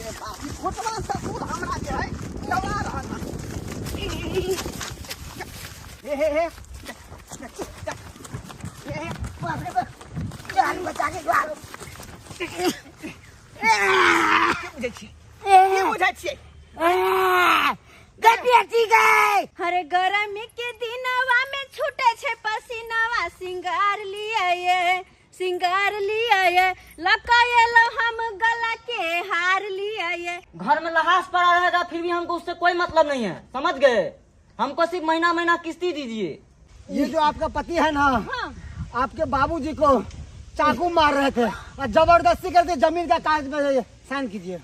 रे बाप, ई खोटवा ससुर हमरा जे है दौड़ा रहल हन। हे हे हे हे हे, बाप रे बाप, जान बचा के बाप। की बुझै छियै, की बुझै छियै? बेटी गए। अरे गर्मी के दिनवा में छूटे छे पसीनावा, सिंगार लिया ये, सिंगार लिया ये, लकायलो हम गला के हार लिया ये। घर में लहास पड़ा रहेगा फिर भी हमको उससे कोई मतलब नहीं है, समझ गए? हमको सिर्फ महीना महीना किस्ती दीजिए। ये जो आपका पति है ना, हाँ। आपके बाबूजी को चाकू मार रहे थे और जबरदस्ती करके जमीन का कागज में साइन कीजिए।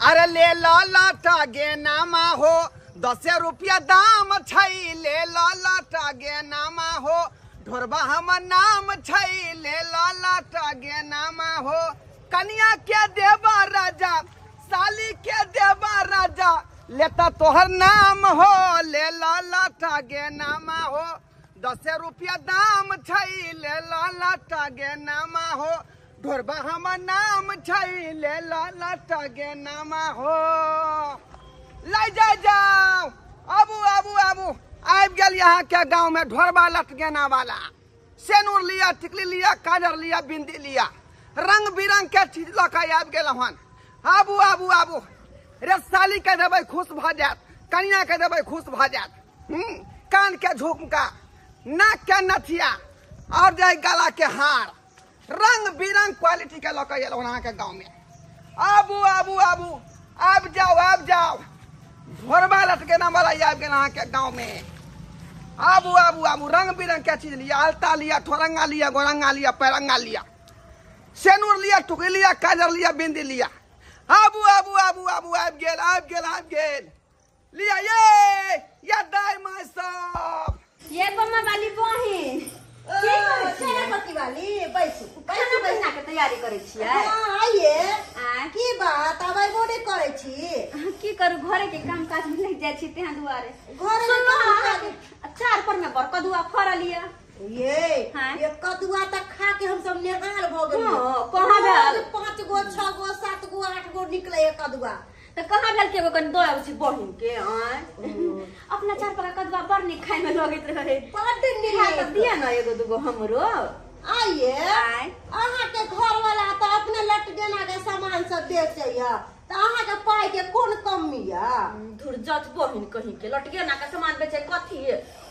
अरे ले लो लटा गे नामा हो, 10 रुपया दाम छै, ले लो लटा गे नामा हो, ढोरबा हमर नाम छै, ले लो लटा गे नामा हो, कनिया के देबा राजा, साली के देबा राजा, लेता तोहर नाम हो, ले लो लटा गे नामा हो, 10 रुपया दाम छै, ले लो लटा गे नामा हो, ढोरबा हमर नाम छै, ले लो लटा गे नामा हो। लै जाय जाओ, आबू आबू आबू, आबि गेल यहाँ के गाँव में ढोरबा लटगेना वाला। सेनूर लिया, टिकली लिया, काजर लिया, बिंदी लिया, रंग बिरंग के चीज लऽ के आबि गेल हन। आबू आबू आबू, रे साली के देबै खुश भऽ जायत, कनिया के देबै खुश भऽ जायत। कान के झुमका, नाक के नथिया, और जे गला के हार, रंग बिरंग क्वालिटी के लऽ के एलहुँ अहाँके गाँव में। आबू आबू आबू, आबि जाओ आबि जाओ, ढोरबा लटकेना वाला आबि गेल अहाँके गाँव में। आबू आबू आबू, रंग बिरंग के चीज लिया, अलता लिया, ठोरंगा लिया, गोरंगा लिया, पैरंगा लिया, सेनूर लिया, टुकड़ी लिया, काजर लिया, बिंदी लिया। आबू आबू आबू आबू, आबि गेल आबि गेल आबि गेल, लिया ये या दाय माय सब। ये बम्मा वाली बहिन, की करै छियै? पति वाली बैसू खाना पीना के तैयारी करै छियै? हाँ, आइए। आँय? की बात आबै बोले करै छी? की करू, घरे के काम काज में लग जाइ छी तेहन दुआरे। घरे के सुनलहुँ काम अहाँके चार पर में बड़ कदुआ फड़ल यऽ। ये हाँ। ये कदुआ तक खा के हम सब निहाल भ गेलियै। हाँ, कहाँ भेल? 5 गो 6 गो 7 गो 8 गो निकले ये कदुआ। तऽ कहाँ भेल के एगो कनि दऽ आबै छी बहिन के? आँय, अपना चार पर कदुआ बड़ नीक खाय में लगैत रहै। बड्ड नीक। खा तऽ दिअ ने एगो दूगो हमरो। आइए। आँय। अहाँ के घर वाला तऽ अपने लटगेना के सामान सब बेचैया, तऽ अहाँ के पाई के कोन कमी या? धुर जच बहिन कहीं के, लटगेना के सामान बेचे कथी,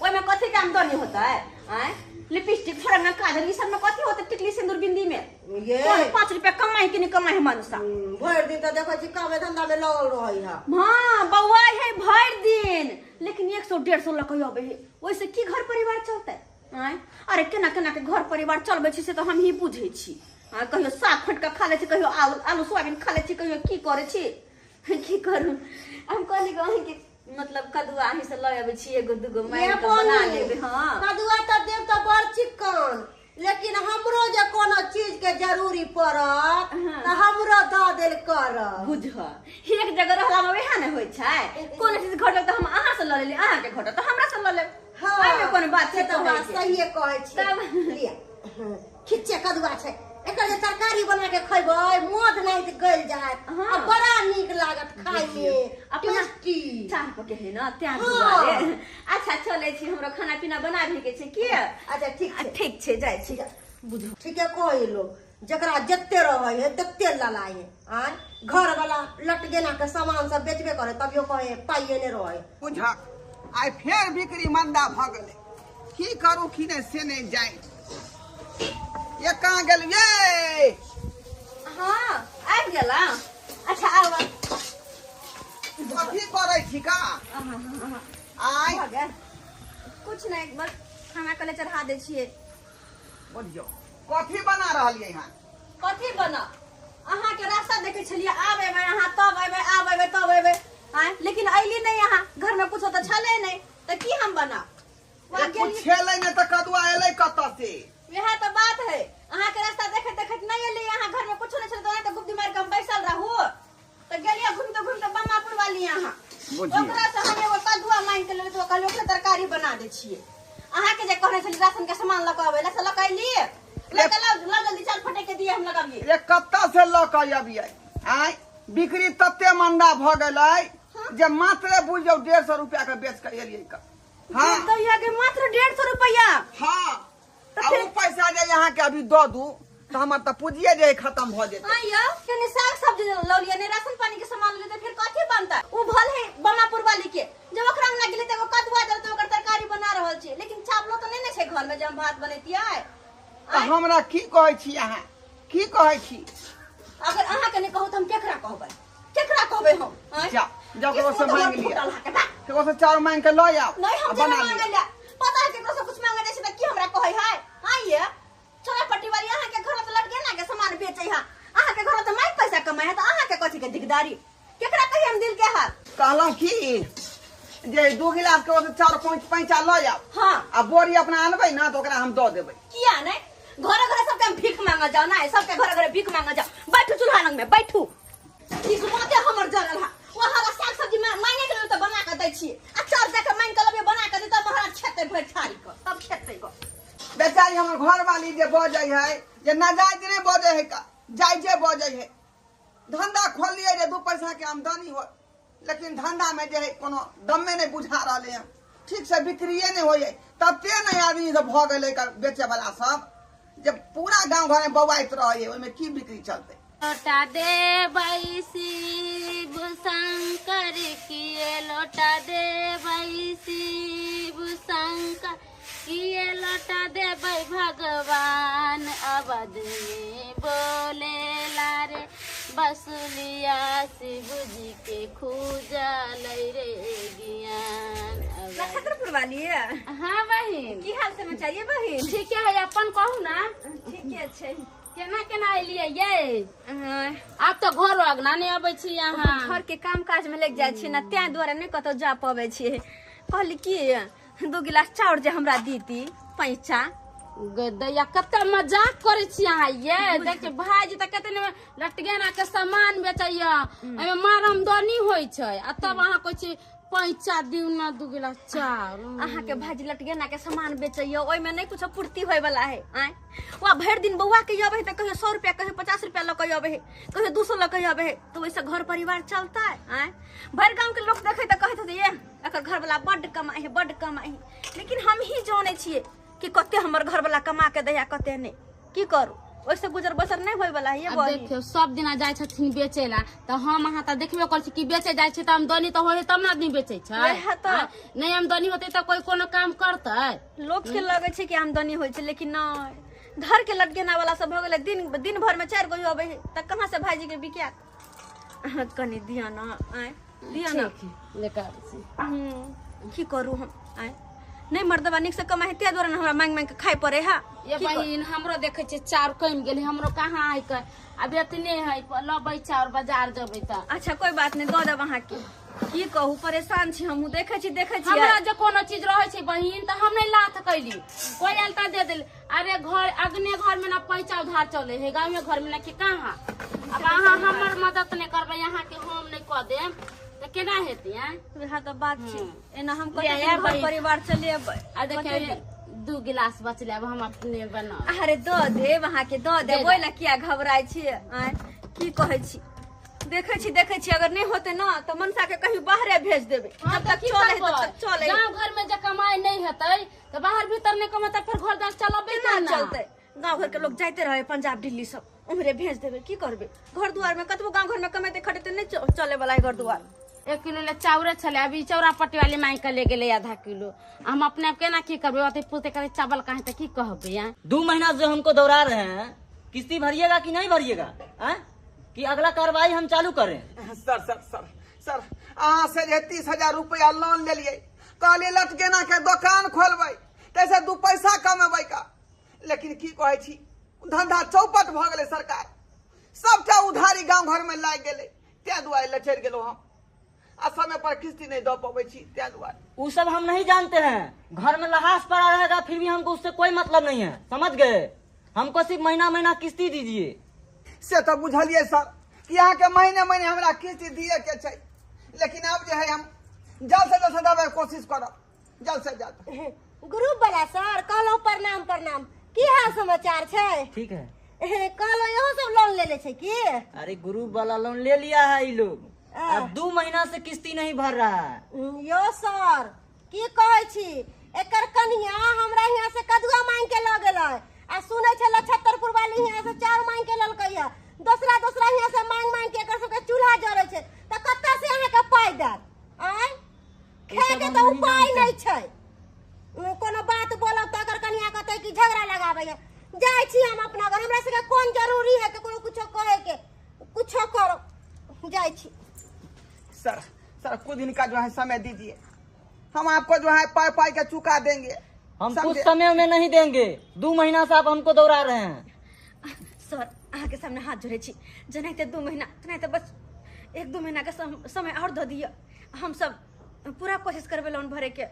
ओहिमे कथी के आमदनी होतै? आँय, लिपस्टिक फरंगा काजल ई सब में कथी होतै? टिकली सिंदूर बिंदी में ये कोन 5 रुपया कमाई कि नहीं कमाई है मनुष्य? भरि दिन तऽ देखै छी कामे धंधा में लगल रहै है। हाँ बौआ है भरि दिन, लेकिन 100 150 लऽ के अबै है, ओहिसे की घर परिवार चलतै? आँय, अरे केना केना के घर परिवार चलबै छी से तऽ हम ही बुझै छी। आँय, कहियो साग खोटि कऽ खा लै छी, कहियो आलू आलू सोयाबीन खा लै छी, कहियो की करै छी, की करू। हम कहली कि अहींके मतलब कदुआ अहीं से लऽ अबै छी एगो दूगो मारि ये कऽ बना बहिन, लेबै। हाँ कदुआ तऽ देब तऽ बड़ चिक्कन, लेकिन हमरो जे कोनो चीज के जरूरी पड़त हाँ। तऽ हमरो दऽ देल करब। बुझ, एक जगह रहला में वएह ने होइ छै, कोनो चीज घटल तऽ हम अहाँ से लऽ लेली, अहाँके घटल तऽ हमरा से लऽ लेब। हाँ, एहिमे कोनो बात से छै तऽ बात कहै के? सहिए कहै छियै। तब? लिअ, खिच्चे कदुआ छै, एकर जे तरकारी बना के खैबै मध नहि गलि जायत। हाँ। आ बड़ा नीक लागत खाय में, अपना टेस्टी। चाह पके है ना त्यां हाँ। दुआरे। अच्छा चलै छी, हमरो खाना पीना बनाबे के छै की? अच्छा ठीक छै। ठीक छै, जाइ छी। बुझू ठीके कहै लोग, जकरा जते रहै है तते ललाय है। आँय, घर वाला लटगेना के सामान सब बेचबे करे तभियो कहे पाइए नहि रहै। बुझ, आइ फेर बिक्री मंदा भऽ गेलै, की करू की नहि से नहि जानि। ये कहाँ गेलियै? हाँ आबि गेला। अच्छा आउ आउ। कथी करै छी का? आइ भऽ गेल कुछ नहि, बस खाना कले चढ़ा दै छियै। बुझियौ कथी बना रहलियै हन? कथी बना, अहाँके रास्ता देखै छलियै, आब एबै अहाँ तब एबै, आब एबै तब एबै, आँय, लेकिन अयली नहि अहाँ, घर में कुछो तऽ छलै नहि, तऽ की हम बनाउ? कुछ छेलै नहि तऽ कदुआ एलै कतऽ से? वएह तऽ बात है, अहाँके रास्ता देखैत देखैत नहि एली अहाँ, घर में कुछो नहि छलै तऽ गुप्ती मारि कऽ हम बैसल रहू, तऽ गेलियै घुमिते घुमिते बम्मापुर वाली अहाँ, ओकरा से हम एगो कदुआ मांगि के लेली, तऽ कहलियै ओकरे तरकारी बना दै छियै। अहाँके जे कहने छली राशन के सामान लऽ कऽ अबै लए से लऽ कऽ अयली? लगा लाओ ला जल्दी चाल फटे के दिए हम लगाबिए। रे कत्ता से लऽ कऽ अबियै? आय बिक्री तते मंदा भऽ गेलै जे मात्रे बुझि जाउ 150 रुपया के बेच कऽ एलियै क। हाँ दैया के मात्र 150 रुपया। हाँ आ उ पैसा जे यहाँ के अभी दऽ दू तऽ हमर तऽ पूंजिये जे खत्म भऽ जेतै। आइयो कने साग सब्जी लऽ लिअ ने राशन पानी के सामान ले, फिर कथी बनता? उ भल है बमापुर वाली के जब ओकरा अंगना गेलै तऽ एगो कदुआ दल तऽ ओकर तरकारी बना रहल छी, लेकिन चावलो तऽ नहि ने छै घर में जे हम भात बनैतियै। तऽ हमरा की कहै छी अहाँ, की कहै छी? अगर अहाँ के नहि कहू तऽ हम केकरा कहबै, केकरा कहबै हम? आँय? जा जाउ केकरो से किस्मत हमर मांगि लिअ, फूटल हा के बा। केकरो से चाउर मांगि के लऽ आउ नहीं हम आ जेना बना लिअ। मांगे ला, पता है केकरो से कुछ मांगे जाइ छै तऽ की हमरा कहै है? आइये छोरा पट्टी वाली अहाँ के घर तऽ लटके ना के सामान बेचै है, अहाँ के घर तऽ माइक पैसा कमाइ है, तऽ अहाँ के कथी के दिकदारी? केकरा कही हम दिल के हाल? कहलहुँ की जे 2 गिलास के ओतऽ चाउर पैंचा लऽ आउ। हाँ। आ बोरी अपना अनबै ने तऽ ओकरा हम दऽ देबै। किया नहीं? घरे घरे सबके हम भीख मांगऽ जाउ ना, सबके घरे घरे भीख मांगऽ जाउ। बैठू चूल्हा लग में बैठू। किस्मते हमर जरल हा, वहाँ साग सब्जी मांगे के लेल तऽ बना कऽ दै छियै, आ चाउर जाके मांगि कऽ लबियै बना कऽ दै तऽ महाराज खेतै भरि थारी कऽ, तब खेतै गऽ। बेचारी हमर घरवाली जे बजै है जे नाजायज नहि बजै है, जायजे बजै है। धंधा खोललियै जे 2 पैसा के आमदनी हो, लेकिन धंधा में जे है कोनो दमे नहि बुझा रहलै हँ, ठीक से बिक्रिये नहि होइ है। तते नहि आदमी सब भऽ गेलै बेचे वाला सब जे पूरा गाँव घर में बौआइत रहै है, ओहिमे की बिक्री चलतै? लोटा देबै शिव शंकर किए, लोटा देबै शिव शंकर किए, लोटा देबै भगवान अवध में बोले रे बसुलिया शिव जी के खूजल रे ज्ञान। नक्षत्रपुर वाली है। हाँ बहिन, की हाल समाचार ये बहिन? ठीक है, अपन कहू ना। ठीके छै। केना केना एलियै ये? आब तऽ घर अगना नहि अबै छी अहाँ। घर के काम काज में लागि जाइ छी ना, तें दुआरे नहि कतौ जा पबै छी। कहली की 2 गिलास चाउर जे हमरा दीती पैसा। दैया कते मजाक करै छी अहाँ ये। देखियौ भाईजी तऽ कते ने लटगेना के सामान बेचैया, एहिमे मार आमदनी होइ छै, आ तब अहाँ कहै छी पैसा दिउ ना 2 गिलास चाउर। अहाँ के भाईजी लटगेना के सामान बेचैया, ओहिमे नहि कुछो पूर्ति होय वाला है। आँय वा भरि दिन बौआ के अबै है तऽ कहियो 100 रुपया कहियो 50 रुपया लऽ के अबै है, कहियो 200 लऽ के अबै है, तऽ ओहिसँ घर परिवार चलता है। आँय भरि गाँव के लोक देखै तऽ कहैत हेतै ये एकर घरवाला बड्ड कमाइ है, बड्ड कमाइ है, लेकिन हम ही जानै छियै कि कते हमर घरवाला कमा के दैया कते नहि। की करू, ओहिसँ गुजर बसर नहि होय वाला है ये आब बहिन। देखियौ सब दिना जाइ छथिन बेचै ला, तऽ हम अहाँ तऽ देखबे करै छी कि बेचै जाइ छै तऽ आमदनी तऽ होइ है तब ने आदमी बेचै छै। वएह तऽ। आँय, नहि आमदनी होतै तऽ कोइ कोनो काम करतै? लोक के लगै छै कि आमदनी होइ छै, लेकिन नहि, घर के लटकेना वाला सब भऽ गेलै, दिन दिन भर में 4 गो अबै है तऽ कहाँ से भाईजी के बिकायत? अहाँ कनि दिअ ना, आँय दिअ ना। ठीक है, लेके आबै छी। की करू हम? आँय नहि मर्दबा नीक से कमाइ है, ताहि दुआरे ने हमरा मांगि मांगि के खाइ पड़े है। ये बहिन हमरो देखै छियै चाउर कमि गेलै, हमरो कहाँ है के आब एतने है, लबै चाउर बाजार जेबै तऽ। अच्छा कोई बात नहि, दऽ देब अहाँके। की कहू परेशान छी हमहूँ, देखै छी देखै छी। हमरा जे कोनो चीज रहै छै बहिन तऽ हम नहि लाथ कैली, कोइ आयल तऽ दे देली। अरे घर अगने घर में ना पैसा उधार चले है, गाँवे घर में ना कि कहाँ। अब अहाँ हमर मदद नहि करबै, अहाँके हम नहि कऽ देब तऽ केना हेतै? आँय वएह तऽ बात छै, एना हम ले कते आएब दिन घर बहिन। परिवार चलेबै? आ देखियौ 2 गिलास बचलै, आब हम अपने बनाउ। अरे दऽ देब अहाँके, दऽ देब, दे ओहि लए किया घबराइ छियै? आँय की कहै छी? देखै छी देखै छी, अगर नहि होतै ना तऽ मनसा के कहीं बाहरे भेज देबै। हाँ, जब तक की चलै करबै? तब तक चलै। गाँव घर में जे कमाई नहीं हेतै तऽ बाहर भीतर नहि कमेतै, फेर घर द्वार चलबै केना केना? चलतै? गाँव घर के लोग जाइते रहे पंजाब दिल्ली सब, उम्हरे भेज देबै। की करबै? घर दुआर में कतबो गाँव घर में कमेतै खटेतै नहि चले वाला है घर दुआर। 1 किलो ले चाउरे छलै, अभी चौरा पट्टी वाली मांगि के ले गेलै आधा किलो। हम अपने आप केना की करबै? ओते पूछते करे चावल कहाँ तऽ की कहबै? आँय? 2 महीना से हमको दौड़ा रहे हैं, किस्ती भरिएगा कि नहीं भरिएगा? आँय? कि अगला कार्रवाई हम चालू करें? सर सर सर सर, अहाँ से जे 30,000 रुपया लोन लेलियै, कहलियै लटकेना के दोकान खोलबै तैसे 2 पैसा कमेबै का, लेकिन की कहै छी धंधा चौपट भऽ गेलै सरकार, सबटा उधारी गाँव घर में लागि गेलै, ताहि दुआरे लचरि गेलहुँ हम, आ समय पर किस्ती नहीं दऽ पबै छी ताहि दुआरे। वो सब हम नहीं जानते हैं, घर में लहास पड़ा रहेगा फिर भी हमको उससे कोई मतलब नहीं है, समझ गए? हमको सिर्फ महीना महीना किस्ती दीजिए। से तऽ बुझलियै सर कि अहाँके महीने महीने हमरा किस्ती दिए के छै, लेकिन आब जे है हम जल्द से जल्द देबै कोशिश करब, जल्द से जल्द। ग्रुप वाला सर कहलहुँ प्रणाम प्रणाम। की हाल समाचार छै? ठीक है। कहलो इहो सब लोन ले ले छै की? अरे ग्रुप वाला लोन ले लिया है ई लोग, अब 2 महीना से किस्ती नहीं भर रहा है। यो सर की कहै छी, एकर कनिया हमरा यहाँ से कदुआ मांग के ल गेलै आ सुनै छै लछत्तरपुर वाली यहाँ से चाउर मांग के ललकै है, दोसरा दोसरा यहाँ से मांग मांग के एकर सबके चूल्हा जरै छै, त कतऽ से अहाँके पाइ देत? आँय खाय के तऽ उपाय नहीं छै। कोनो बात बोलब तऽ एकर कनिया कहतै कि झगड़ा लगाबै है। जाइ छी हम अपना घर, हमरा सबके कोन जरूरी है ककरो कुछो कहे के, कुछो करो, जाइ छी। सर सर कुछ दिन का जो है समय दीजिए, हम आपको जो है पाई पाई के चुका देंगे। हम कुछ समय में नहीं देंगे, 2 महीना से आप हमको दौड़ा रहे हैं। सर अहाँ के सामने हाथ जोड़े छी, जेनाहिते 2 महीना तेनाहिते बस 1-2 महीना के समय और दऽ दिअ, हम सब पूरा कोशिश करबै लोन भरे के।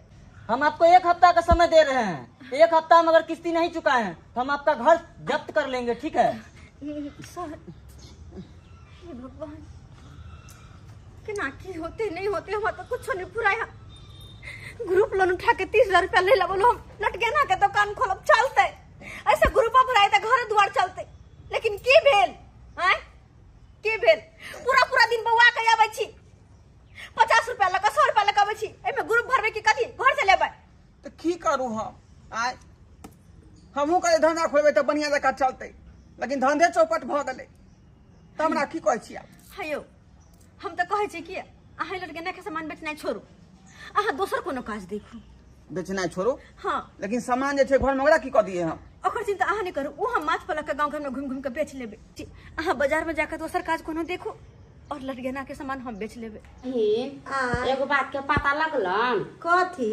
हम आपको 1 हफ्ता का समय दे रहे हैं, 1 हफ्ता में अगर किस्ती नहीं चुकाए हैं तो हम आपका घर जब्त कर लेंगे, ठीक है? सर हे भगवान, केना की होते नहीं होते, हमरा तो कुछ नहीं पुराया। ग्रुप लोन उठा के 30,000 रुपया ले लेबो, हम लटगेना के दुकान खोलब चलते, ऐसे ग्रुप भराए त घर द्वार चलते, लेकिन की भेल? आय की भेल? पूरा पूरा दिन बौआ के आबै छी, 50 रुपया लक 100 रुपया लक आबै छी, एमे ग्रुप भरबे की कथी घर से लेबै? त की करू हम? आय हमहू के धंधा खोलबै त बढ़िया जकाँ चलते, लेकिन धंधे चौपट भ गेलै, त हमरा की कहै छी आप? हयो हम त कहै छी कि अहाँ लटगेना के सामान बेचनाइ छोड़ू, अहाँ दोसर कोनो काज देखू। बेचनाइ छोड़ू? हाँ। लेकिन सामान जे छै घर में ओकरा की कऽ दिए हम? ओकर चिंता अहाँ नहीं करू, ओ हम माछ पलक के गाँव घर में घूम घूम के बेच लेबै। अहाँ बाजार में जाकर दोसर काज कोनो देखू और लटगेना के सामान हम बेच लेबै। एगो बात के पता लगलन? कथी?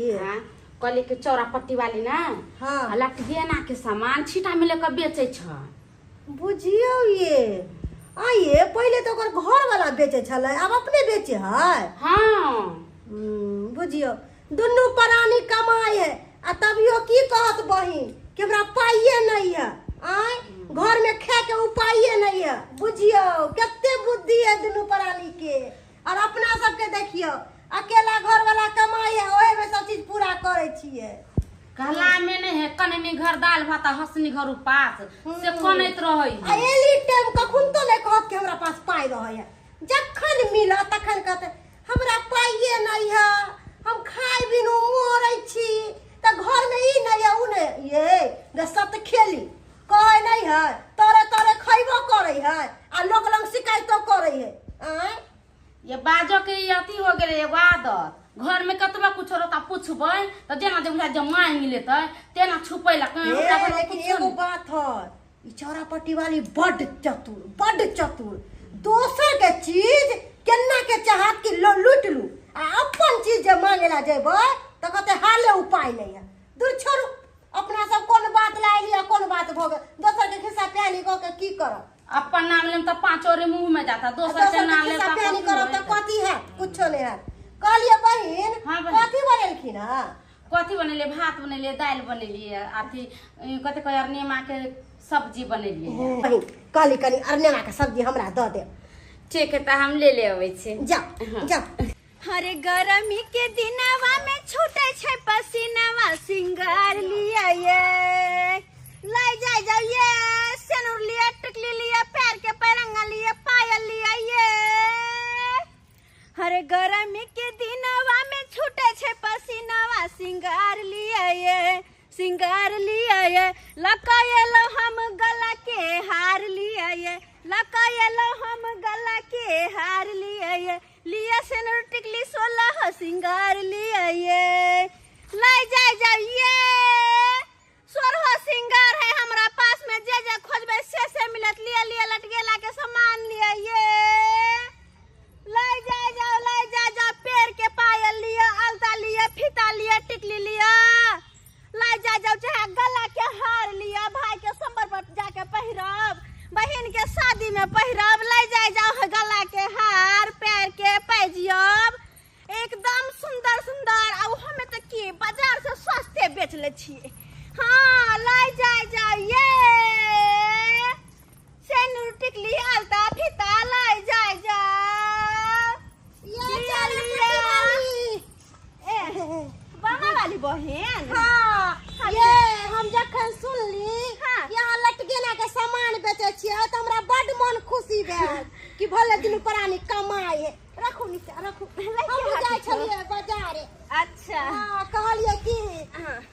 कहली कि चौरा पट्टी वाली ना, हाँ, लटगेना के सामान छीटा में लेकर बेचै छ। बुझियौ ये आइए, पहिले तो ओकर घर वाला बेचै छलै, आब अपने बेचे है। हाँ बुझियौ दुनू प्राणी कमाए है आ तभियो की कहत बहिन कि हमरा पाइये नहीं है, आय घर में खाए के उपाये नहीं है। बुझियौ कते बुद्धि है दुनू प्राणी के। और अपना सबके देखियौ अकेला घर वाला कमाए है, ओहे में सब चीज पूरा करे छियै। कहला में नहीं है कननी घर दाल भात हंसनी घर उपास से कनैत रहै आ एली टाइम कखन तो नहीं कहत कि हमरा पास पाइ रहै है, जखन मिलत तखन कहत हमरा पाइये नहीं है, हम खाइ बिनु मरै छी, त घर में ई नहीं है उ नहीं ये गे सत खेली कहै नहीं है, तोरे तोरे खइबो करै है आ लोक लंग शिकायतो करै है। आँय ये बाजो के अथी हो गेलै एगो आदत, घर में कतबा कुछ रहता पूछबै त जेना जे बुझा जे मांग लेतै तेना छुपैला। लेकिन एगो बात है, ई चौरा पट्टी वाली बड चतुर, बड चतुर, दोसर के चीज केना के चाहत कि लूट लू आ अपन चीज जे मांगेला जेबै त कहते हाले उपाय नहीं है। दूर छोड़ू, अपना सब कोन बात लाइ लिया कोन बात भऽ गेल, दोसर के खिस्सा प्यानी कऽ के की करब? अपन नाम लेम त 5 रे मुंह में जाता, दोसर के नाम लेम त प्यानी करब त कथी है? कुछो नहीं है। कहलिए बहिन कथी बनेलखिन हँ? कथी बनेलिए? भात बनेलिए, दालि बनेलिए, अथी कथी कहै अरनेमा के सब्जी बनेलिए। बहिन कहली कनी अरनेमा के सब्जी हमरा दऽ दे। ठीक है त हम ले ले अबै छी। जा जा। हरे गर्मी के दिनवा में छूटे छै पसीनावा, सिंगार लिया ये लाई जाय जाओ ये, सेनुर लिया, टिकली लिया, पैर के पैरंगा लिया, पायल लिया ये। हरे गर्मी के दिनवा में छूटे छै पसीनावा, सिंगार लिया ये, सिंगार लिया ये, लकायलो हम गला के हार लिया ये, लकायलो हम गला के हार लिया ये, लिया सेनुर टिकली 16 सिंगार लिया ये, लाई जाय जाओ ये। 16 सिंगार है हमरा पास में, जे जे खोजबै से मिलत, लिया लिया लटगेला के सामान लिया ये, लाई जाय जाओ, लाई जाय जाओ, पैर के पायल लिया, अलता लिया, फीता लिया, टिकली लिया, लाई जाय जाओ, चाहे गला के हार लिया, भाई के सोमवार पर जाके पहिरब, बहन के शादी में पहिरब, लाई जाय जाओ गला के हार, पैर के पैजियब, एकदम सुंदर सुंदर। आ हमें तो की बाजार से सस्ते बेच ले छियै। हाँ लाई जाय जाओ ये सेनुर टिकली अलता फीता लाई जाय जाओ ये चल। ए बामा वाली बहन। हाँ ये हम जखन सुनली चले दुनू प्राणी कमाई है। रखू नीचा रखू। हम जाइ छलियै बाजारे। अच्छा। हाँ कहलियै कि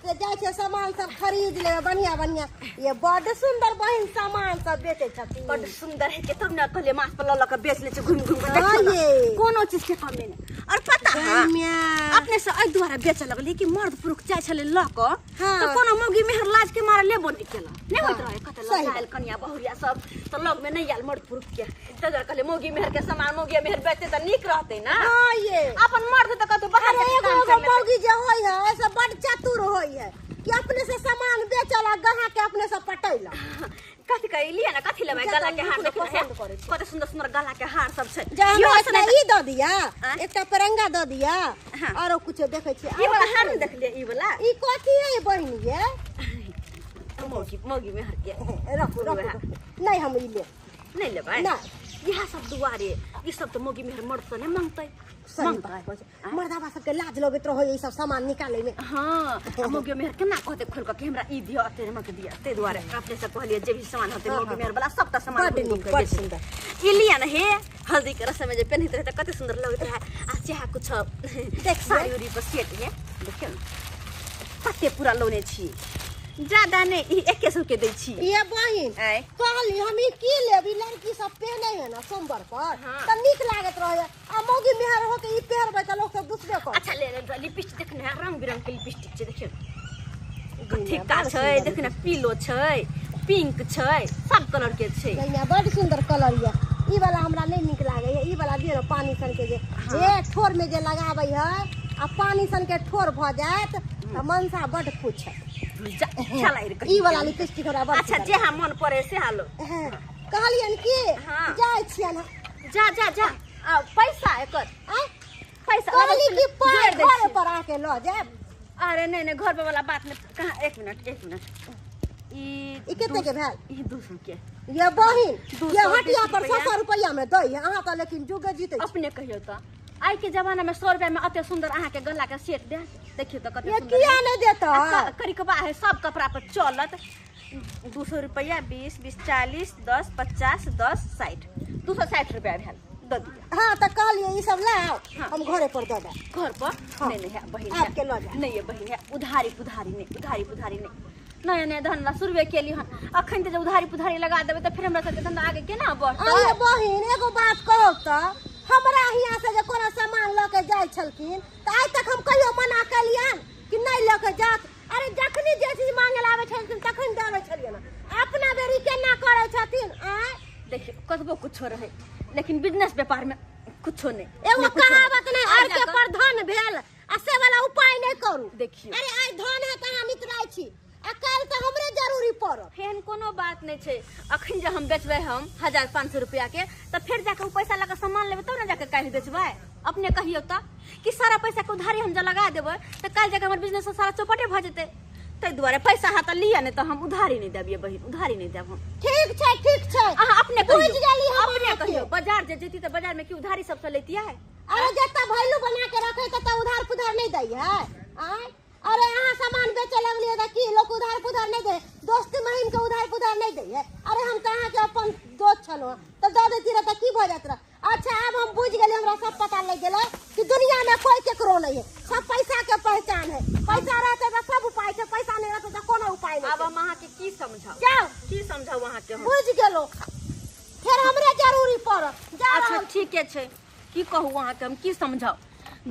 से जाइ छै सामान सब खरीद लेबै बढ़िया बढ़िया। ये बड सुंदर बहिन सामान सब बेचै छथिन। बड सुंदर है के तब ने कहलियै माछ पर लऽ लऽ के बेच लै छै घुमि घुमि के। देखियौ हाँ ये। कोनो चीज के कमी नहि। और पता है अपने से एहि दुआरे बेचऽ लगलियै कि मर्द पुरुष जाइ छलै लऽ कऽ तऽ कोनो मौगी मेहर लाज के मारे लेबो नहि केलक। नहि होइत रहै कतऽ लऽ आयल कनिया बहुरिया सब तऽ लग में नहि आयल मर्द पुरुष के। तै दुआरे कहलियै मौगी मेहर के सामान मौगी मेहर बेचतै तऽ नीक रहतै ना। हाँ ये अपन मर्द तऽ कतौ बाहर एगो एगो मौगी जे होय है से बड चतुर होय है कि अपने से सामान बेचल आ गहा के अपने से पटैला। कथी कहलियै ना कथी लेबै गला के हार देखियौ कते सुंदर सुंदर गला के हार सब छै। जे हमरा एकटा ई दऽ दिया, एकटा परंगा दऽ दिया आरो कुछो देखै छी। ई वाला हार नहि देखलियै ई वाला। ई कथी है बहिन ये? मौगी मौगी मेहर के। रखू रखू। नहीं हम ई लेब। नहीं लेबै? ना। इएह सब दुआरे ई सब तऽ मौगी मेहर मर्द से नहि मांगतै। मर्दाबा सबके लाज लगैत रहै ई सब सामान निकालै में। हाँ मौगी मेहर केना कहतै खोल कऽ कि हमरा ई दिअ अते हमरा दिअ। ताहि दुआरे अपने से कहलियै जे भी सामान होतै मौगी मेहर वाला सबटा सामान बड नीक बड सुंदर। ई लिअ ने हे हल्दी के रसम जे पेन्हैत रहै तऽ कते सुंदर लगैत रहै। आ चाहे कुछ देख साड़ी उड़ी पर सेट हे देखियौ ने कते पूरा लौने छी। ज्यादा नहीं ई 100 के दै छी। ये बहिन कहली हम ई की लेब? ई लड़की सब पहने है ना सोमवार पर त नीक लागत रहे आ मौगी मेहर हो के ई पहरबै त लोक सब दुसबे करत। अच्छा ले ले लिपस्टिक देखने है रंग बिरंग के लिपस्टिक छै देखियौ कथी छै देखने पीलो छै पिंक छै सब कलर के छै। नहीं बड सुंदर कलर ये। ई वाला हमरा नहीं नीक लागे है। ई वाला दियौ ने पानी सन के जे ठोर में जे लगाबै है आ पानी सन के ठोर भ जायत त मनसा बड खुश है। ई वाला लिपस्टिक हमरा बड। अच्छा जे हम मन पड़े से हालो। कहलियन कि जाइ छियन। जा जा जा आ पैसा एकर पैसा कहली कि पाइ घर पर आके ल जायब। अरे नहीं नहीं घर पर वाला बात नहीं। कहाँ एक मिनट एक मिनट ई कते के भेल? ई 200 के। ये बहिन ये हटिया पर 100 रुपैया में दै है अहाँ त लेकिन जुगे जीतै। अपने कहियौ त आइ के जमाना में 100 रुपया में अते सुंदर अहाँ के गला के सेट दे देखियौ त कते सुंदर। ये किया नहीं देता? करिकबा है सब कपड़ा पर चलत। 200 रुपया 20 20 40 10 50 10 60 260 रुपया भेल दऽ दिअ। हाँ त कहलियै ई सब लाओ हम घरे पर दऽ देब। घर पर? नहीं नहीं है बहिन आपके लऽ जायब। नहीं ये बहिन है उधारी पुधारी नहीं उधारी पुधारी नहीं। नया नया धंधा शुरुए केली हन अखन त जे उधारी पुधारी लगा देबै त फेर हमरा सबके धंधा आगे केना बढ़तै? अरे बहिन एगो बात कहब त हमरा हियाँ से जे कोनो सामान लऽ के जाइ छलखिन त आइ तक हम कहियो मना केलियन कि नहीं लऽ के जात? अरे जखनी जे चीज मांगे ला आबै छलखिन तखन दऽ छलियन। अपना बेरी केना करै छथिन? आँय देखियौ कतबो कुछो रहै लेकिन बिजनेस व्यापार में कुछो नहीं। एगो कहावत नहीं आर के पर धन भेल आ से वाला उपाय नहीं करू। देखियौ अरे आइ धन है त अहाँ नितराइ छी आ काल्हि त हमरे जरूरी पड़त। एहन कोनो बात नहीं छै। अखन जे हम बेचबै हम 1500 रुपया के त फेर जाके उ पैसा लऽ के सामान लेबै तब ने जाके काल्हि बेचबै। अपने कहियौ त कि सारा पैसा के उधारी हम जे लगा देबै त काल्हि जाके हमर बिजनेस सारा चौपटे भऽ जेतै। ताहि दुआरे पैसा हाथ लिअ नहीं त हम उधारी नहीं देबियै बहिन उधारी नहीं देब हम। ठीक छै ठीक छै अहाँ अपने कहियौ अपने कहियौ बाजार जे जैती त बाजार में की उधारी सबसँ लैतियै? अरे जतऽ वैल्यू बना के रखै ततऽ उधार पुधार नहीं दै है। आँय अरे अहाँ सामान बेचे लगलियै त की लोक उधार पुधार नहीं दे? दोस्ती महिम के उधार पुधार नहीं दै है। अरे हम त अहाँके अपन दोस्त छलहुँ त दऽ दैती रह त की भऽ जाइत रह? अच्छा आब हम बुझि गेलियै हमरा सब पता लागि गेलै कि दुनिया में कोई केकरो नहीं है सब पैसा के पहचान है। पैसा रहतै त सब उपाय छै पैसा नहीं रहतै त कोनो उपाय नहीं। आब हम अहाँके की समझाउ? जाउ की समझाउ अहाँके? हम बुझि गेलहुँ फेर हमरे जरूरी पड़त। अच्छा ठीके छै की कहू अहाँके हम की समझाउ?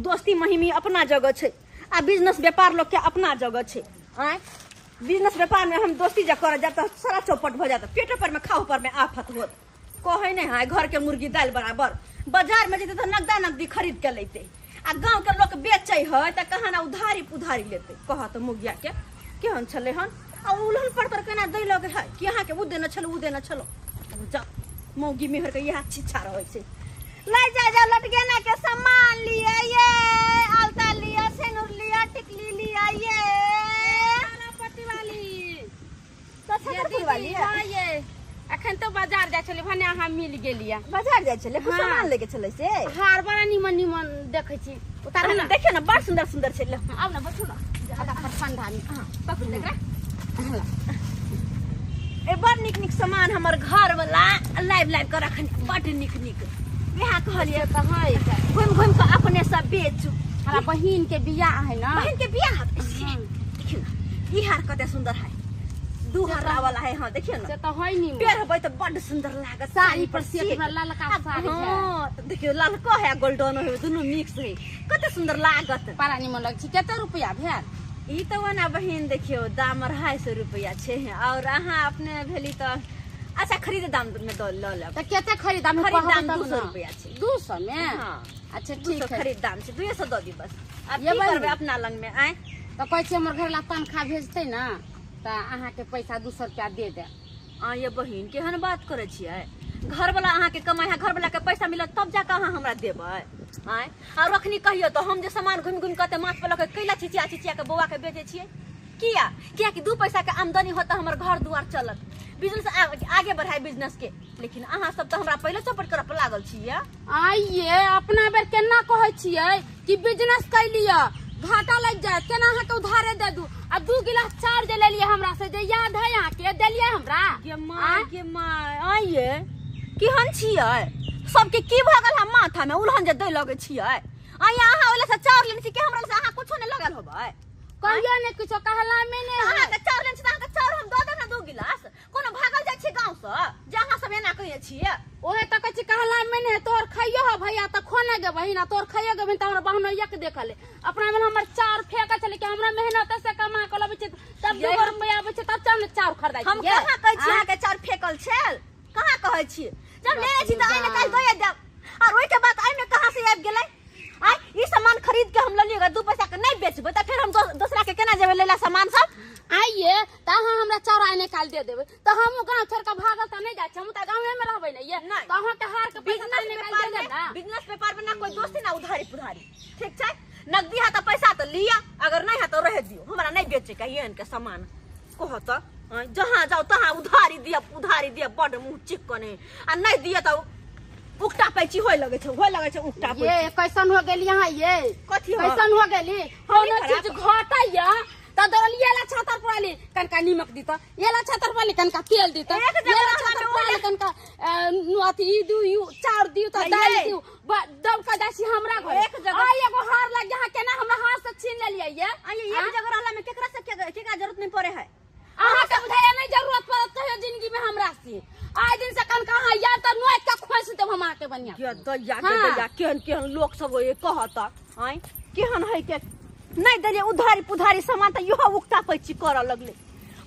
दोस्ती महिमी अपना जगह छै आ बिजनेस व्यापार लोग के अपना जगह छै। आँय बिजनेस व्यापार में हम दोस्ती जे करऽ जायब तऽ सारा चौपट भऽ जायत पेटो पर में खाओ पर में आफत होत। कहै नहीं है घर के मुर्गी दालि बराबर बाजार में जेतै तऽ नगदा नगदी खरीद के लेतै आ गाँव के लोक बेचै है तऽ कहाँ ना उधारी पुधारी लेतै। कहत मुगिया के केहन छलै हन आ उलहन पर केना दै लगे है कि अहाँके उ देने छलो उ देने छलो। जा मौगी मेहर के इएह शिक्षा रहै छै। लै जा जा लटगेना के सामान लिअ ये अलता लिअ सेनुर लिअ टिकली लिअ ये पट्टी वाली तो छतरपुर वाली ये अखन तो बाजार जाइ छलै भने अहाँ मिल गेलियै। बाजार जाइ छलै कुछ सामान लेके छलै से? हार बड़ा निमन निमन देखै छी उतारू ना देखियौ ना बड़ सुंदर सुंदर छै। आउ ना बैठू ना ज्यादा पर ठंडा नहीं। हां पकड़ ले एकरा। ए बड़ निक निक सामान हमर घर वाला लाइव लाइव के रखन बड़ निक निक। वएह कहलियै तऽ है। घुमि घुमि कऽ अपने सब बेचू। हमरा बहिन के बियाह है ना। बहन के बियाह है। देखियौ ना, ई हार कते सुंदर है, दू हरा वाला है। हाँ देखियौ ना, से तऽ है नी। पेरबै तऽ बड्ड सुंदर लागत साड़ी पर सेट में ललका साड़ी है। हाँ, तऽ देखियौ ललको है गोल्डन है, दुनू मिक्स है, कते सुंदर लागत। बड़ा निमन लगै छै। कते रुपया भेल? ई तऽ ओना बहिन देखियौ दाम 250 रुपया छै, और अहाँ अपने भेली तऽ अच्छा खरीद दाम में दऽ लऽ लेब। तऽ कते खरीद दाम? खरीद दाम 200 रुपया छै। 200 में? हाँ। अच्छा 200 ठीक है, खरीद दाम छै, 200 दऽ दी बस। आब ये की बहिन। करबै अपना लग में आय? तऽ कहै छी हमर घर ला तनखा भेजतै ना तऽ अहाँके पैसा 200 रुपया दे देब। आ ये बहिन केहन बात करै छियै? घर वाला अहाँके कमाइ है, घर वाला के पैसा मिलत तब जाके अहाँ हमरा देबै आँय? और अखनी कहियौ तऽ हम जे सामान घुमि घुमि कऽ माथ पर लऽ के कैला छिचिया छिचिया के बौआ के बेचै छियै? किया? कियाकि 2 पैसा के आमदनी होत तऽ हमर घर दुआर चलत, बिजनेस आगे बढ़ाय बिजनेस के। लेकिन अहाँ सब तऽ हमरा पहिले चौपट करऽ पर लागल छियै। आइये अपना बेर केना कहै छियै कि बिजनेस कैलियै घाटा लागि जायत, केना अहाँके उधारे दे दू? आ 2 गिलास चाउर जे लेलियै हमरा से, जे याद है अहाँके देलियै हमरा? गे माय, गे माय, आइये केहन छियै? सबके की भऽ गेल है माथा में उलहन जे दै लगै छियै? आइये अहाँ ओहि से चाउर लेने छी कि हमरा से अहाँ कुछो नहि लगल होबै? कहियो नहि किछो कहला में नहि। अहाँके चाउर लेने छी तऽ अहाँके चाउर हम दऽ देब ने 2 गिलास। कोनो भागल जाइ छी गाँव सँ जे अहाँ सब एना कहै छियै? ओहे तऽ कहै छी कहला में नहि। तोहर खइयो हो भैया तऽ खोने गे बहिन, आ तोहर खइयो गे बहिन तऽ हमरा बहनोइया के देखल। अपना में हमर चाउर फेंकै छलै कि हमरा मेहनत से कमा कऽ लबै छै तब 2 रुपया आबै छै तब चाउर ने चाउर खरीदै हम छियै। कहाँ कहै छी अहाँके चाउर फेकल छल? कहाँ कहै छी? जब लेने छी तऽ आइ ने काल्हि दए देब। और ओहिके बाद एहिमे कहाँ से आबि गेलै? आइ ई सामान खरीद के हम ललियै, 2 पैसा के नहि बेचबै तऽ फेर हम दोसरा के केना जेबै लैला सामान सब? आइये तऽ अहाँ हमरा चाउर आइ ने काल्हि दे देबै तऽ हमहूँ गाँव छोड़ि कऽ भागल तऽ नहि जाइ छी, हमहूँ तऽ गाँवे में रहबै ने। ये नहि। तऽ अहाँके हार के पैसा तऽ आइ ने काल्हि दे देब ना। बिजनेस व्यापार में ना कोई दोस्ती ना उधारी पुधारी, ठीक छै? नकदी है तऽ पैसा तऽ लिअ, अगर नहीं है तऽ रह दियौ, हमरा नहीं बेचे के एहन के सामान। कहत जहाँ जाओ तहाँ उधारी दिअ उधारी दिअ, बड्ड मुँह चिकन है, आ नहीं दिअ तऽ उकटा पैची होय लगै छै, होय लगै छै उकटा पैची। ये कैसन हो गेली अहाँ? ये कथी हो? कैसन हो गेली? कोनो खराब। चीज घटैया तऽ दौड़ल ये ला छातर पड़ाली कनका नीमक दीता, ये ला छातर पड़ाली कनका तेल दीता, एक जगह ये ला रहला छातर में पड़ाली ओले- कनका अथी ई दू you चाउर दियौ तऽ ये। दालि दियौ, दौड़ कऽ जाइ छी हमरा घर। एक जगह- आ एगो हार लग अहाँ केना हमरा हार से छीन लेलियै ये? आ ये एक जगह रहला में केकरा से केकरा जरूरत नहीं पड़े है? अहाँके बुझाइया नहीं जरूरत पड़त कहियो जिंदगी में हमरा से? आइ दिन से कनका अहाँ याद तऽ नोचि कऽ खोसि देब हम अहाँके बढ़िआँ। के दैया के हाँ। दैया, केहन केहन लोक सब ये कहत आँय केहन है के नहीं देलियै उधारी पुधारी सामान तऽ इहो उकटा पैची करऽ लगलै।